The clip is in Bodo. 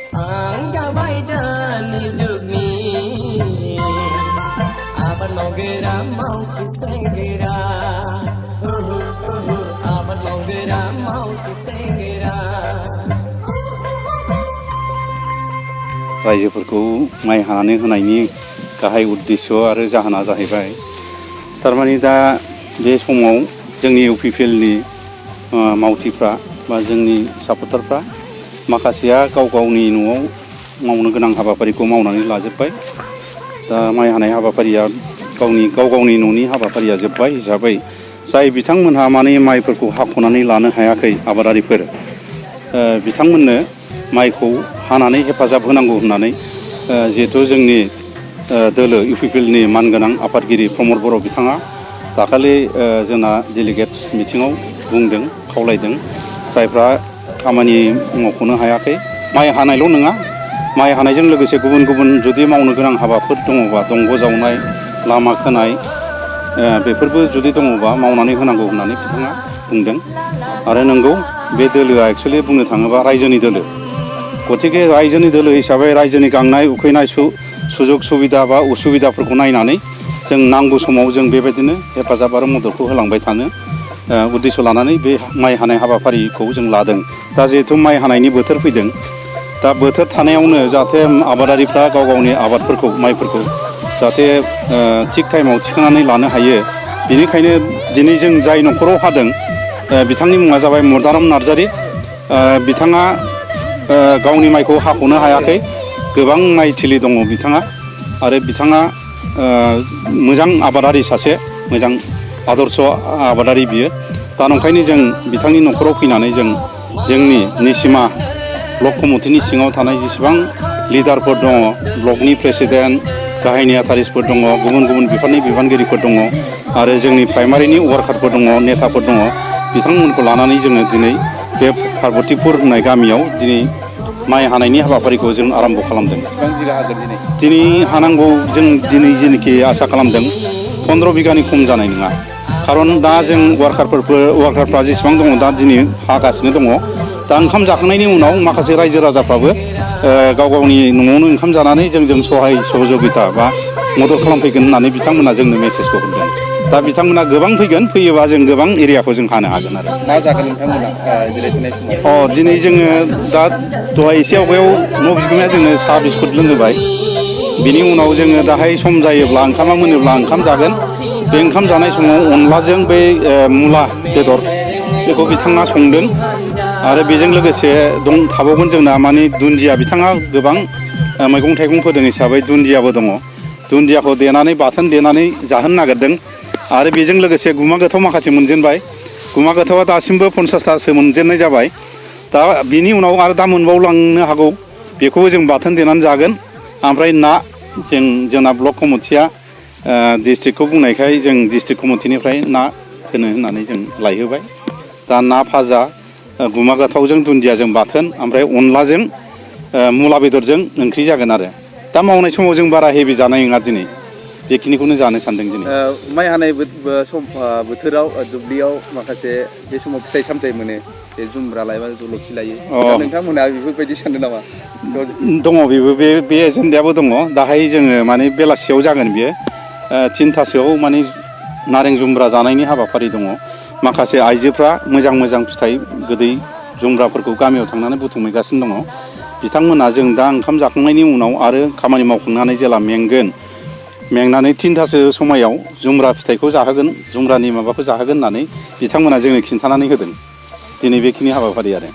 आं जाबाय दानि जुगनि आबाद मावग्रा मावथिसे गोरा आबाद मावग्रा मावथिसे गोरा रायजोफोरखौ माइ हानानै होनायनि गाहाय उद्देश्य आरो जाहोना जाहैबाय थारमाने दा बे समाव जोंनि इउपिपिएलनि मावथिफ्रा बा जोंनि सापर्टारफ्रा माखासेया गाव गावनि न'आव मावनो गोनां हाबाफारिखौ मावनानै लाजोब्बाय। दा माइ हानाय हाबाफारिया गाव गावनि न'नि हाबाफारिया जोब्बाय हिसाबै जाय बिथांमोनहा माने माइफोरखौ हाख'नानै लानो हायाखै आबादारिफोर बिथांमोननो माइखौ हानानै हेफाजाब होनांगौ होननानै जिहेथु जोंनि दोलो इउपिपिएलनि मानगोनां आफादगिरि प्रमद बर' बिथाङा दाखालि जोंना डेलिगेट्स मिटिङाव बुंदों खावलायदों जायफ्रा खामानि मावख'नो हायाखै माइ हानायल' नङा माइ हानायजों लोगोसे गुबुन गुबुन जुदि मावनो गोनां हाबाफोर दङबा दंग' जावनाय लामा खोनाय बेफोरबो जुदि दङबा मावनानै होनांगौ होननानै बिथाङा बुंदों आरो नंगौ बे दोलोआ एक्सुवेलि बुंनो थाङोबा रायजोनि दोलो गतिके रायजोनि दोलो हिसाबै रायजोनि गांनाय उखैनाय सुजुग सुबिदा बा उसुबिदाफोरखौ नायनानै जों नांगौ समाव जों बेबायदिनो हेफाजाब आरो मददखौ होलांबाय थानो उद्देश्य लानानै बे माइ हानाय हाबाफारिखौ जों लादों। दा जिहेथु माइ हानायनि बोथोर फैदों दा बोथोर थानायावनो जाहाथे आबादारिफ्रा गाव गावनि आबादफोरखौ माइफोरखौ जाहाथे थिग टाइमाव थिखांनानै लानो हायो बेनिखायनो दिनै जों जाय न'खराव हादों बिथांनि मुङा जाबाय मदाराम नार्जारी बिथाङा गावनि माइखौ हाख'नो हायाखै गोबां माइथिलि दङ बिथाङा आरो बिथाङा मोजां आबादारि सासे मोजां आदर्श आबादारि बियो दा नंखायनो जों बिथांनि न'खराव फैनानै जों जोंनि निसिमा ब्लक कमिटिनि सिङाव थानाय जेसेबां लिडारफोर दङ ब्लकनि प्रेसिडेन्ट गाहाय नेहाथारिफोर दङ गुबुन गुबुन बिफाननि बिबानगिरिफोर दङ आरो जोंनि प्राइमारिनि वार्कारफोर दङ नेताफोर दङ बिथांमोनखौ लानानै जोङो दिनै बे पार्बतीपुर होननाय गामियाव दिनै माइ हानायनि हाबाफारिखौ जों आरम्भ खालामदों। दिनै हानांगौ जों दिनै जेनोखि आसा खालामदों 15 बिगानि खम जानाय नङा खारन दा जों वार्कारफ्रा जेसेबां दङ दा दिनै हागासिनो दङ दा ओंखाम जाखांनायनि उनाव माखासे रायजो राजाफ्राबो गाव गावनि न'आवनो ओंखाम जानानै जोंजों सहाय सहजुगिता बा मदद खालामफैगोन होननानै बिथांमोना जोंनो मेसेजखौ हरदों। दा बिथांमोना गोबां फैयोबा जों गोबां एरियाखौ जों हानो हागोन आरो मा जागोन नोंथांमोना जिरायथ'नाय समाव दिनै जोङो दा दहाय एसे आवगायाव न' बिगोमाया जोंनो साहा बिस्कुट लोंहोबाय बिनि उनाव जोङो दाहाय सम जायोब्ला ओंखामा मोनोब्ला ओंखाम जागोन बे ओंखाम जानाय समाव अनलाजों बै मुला बेदर बेखौ बिथाङा संदों आरो बेजों लोगोसे थाबावगोन जोंना माने दुन्दिया बिथाङा गोबां मैगं थाइगं फोदों हिसाबै दुन्दियाबो दङ दुन्दियाखौ देनानै बाथोन देनानै जाहोनो नागिरदों आरो बेजों लोगोसे गुमा गोथाव माखासे मोनजेनबाय गुमा गोथावा दासिमबो 50थासो मोनजेननाय जाबाय दा बिनि उनाव आरो दा मोनबावलांनो हागौ बेखौबो जों बाथोन देनानै जागोन ओमफ्राय ना जोंना ब्लक कमिटिया डिस्ट्रिक्टखौ बुंनायखाय जों डिस्ट्रिक्ट कमिटिनिफ्राय ना होनो होननानै जों लायहोबाय दा ना भाजा गुमा गोथावजों दुन्दियाजों बाथोन ओमफ्राय अनलाजों मुला बेदरजों ओंख्रि जागोन आरो दा मावनाय समाव जों बारा हेभि जानाय नङा दिनै बेखिनिखौनो जानो सानदों दिनै माइ हानाय बोथोराव दुब्लियाव माखासे बे समाव फिथाइ सामथाइ मोनो बे जुमब्रा लायोबा जलफि लायो दा नोंथांमोनहा बेफोरबायदि सानदों नामा? दङ बेबो बे एजेन्डायाबो दङ दाहाय जोङो माने बेलासियाव जागोन बियो 3थासोआव माने नारें जुमब्रा जानायनि हाबाफारि दङ माखासे आइजोफ्रा मोजां फिथाइ गोदै जुमब्राफोरखौ गामियाव थांनानै बुथुमहैगासिनो दङ बिथांमोना जों दा ओंखाम जाखांनायनि उनाव आरो खामानि मावखांनानै जेला मेंनानै 3थासो समायाव जुमब्रा फिथाइखौ जाहोगोन जुमब्रानि माबाखौ जाहोगोन होननानै बिथांमोना जोंनो खिन्थानानै होदों दिनै बेखिनि हाबाफारि आरो